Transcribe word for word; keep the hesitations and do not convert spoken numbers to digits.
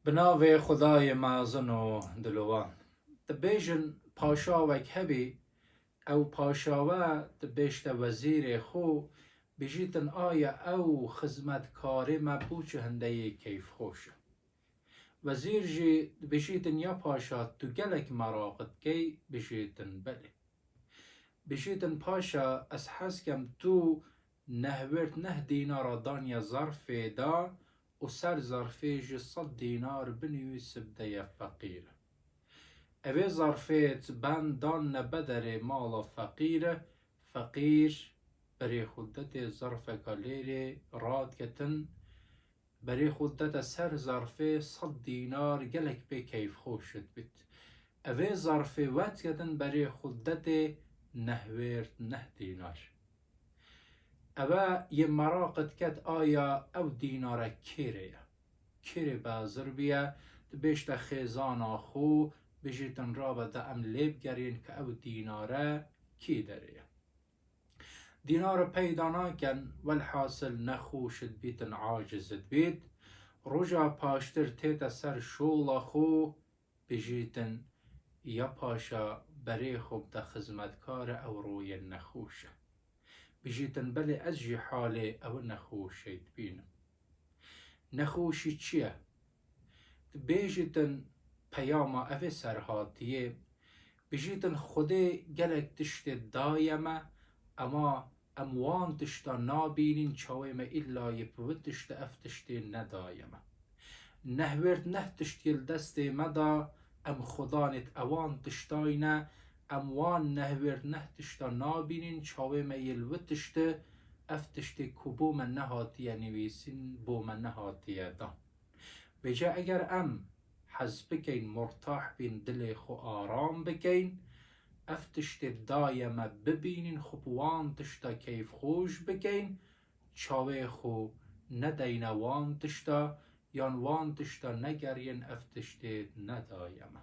Bi navê Xwedayê mezin û dilovan. Dibêjin paşawek hebî, ew paşawe dibêjte wezîrê xwe, bijîtin aye ew xizmetkarê me bû çi hindeyê keyfxweş e. Wezîr jî bijîtin ya paşa tu gelek meraq dikey, bijîtin belê. Bijîtin paşa ez hez kem tu nehwêrd neh dînara daniye zerfê de û ser zerfê ji sed dînar binivîsibdeye feqîr. Evê zerfê çi ben dan nebederê mala feqîr e, feqîr berê xwe detê zerfeka lêrê radiketin, berê xwe dete ser zerfê sed dînar gelek pê keyfxweş dibît. Evê zerfê wetketin berê xwe detê nehwêrd neh dînar. Eve yê meraq diket aya ew dînare kêrê ye. Kêrê bezir biye, dibêjte xêzana xwe, bijîtin rabe de em lê bigeriyên ke ew dînare kî derê ye. Dînare peyda naken, welhasil nexweş dibîtin, aciz dibît. Roja paştir tête ser şola xwe, bijîtin ya paşa berê xwe bide xizmetkare ew royê nexweş e. Bijîtin belê ez jî halê ew nexweşê dibînim. Nexweşî çi ye? Dibêjîtin peyama evê serhatiyê, bijîtin Xwedê gelek tiştê daye me, ema em wan tişta nabînin, çawê me îlla yê bi vî tiştî ev tiştê nedaye me. Nehwêrd neh tişt yê li destê me da, em xudanêt ewan tiştayne, em wan nehwêrd neh tişta nabînin, çawê me yê li vî tiştî ev tiştê ku bo me nehatiye nivîsîn, bo me nehatiye dan. Vêca eger em hez bikeyn, murtah bîn, dilê xwe aram bikeyn, ev tiştê daye me bibînin, xwe bi wan tişta keyfxweş bikeyn, çawê xwe nedeyne wan tişta, yan wan tişta negeriyin, ev tiştê nedaye me.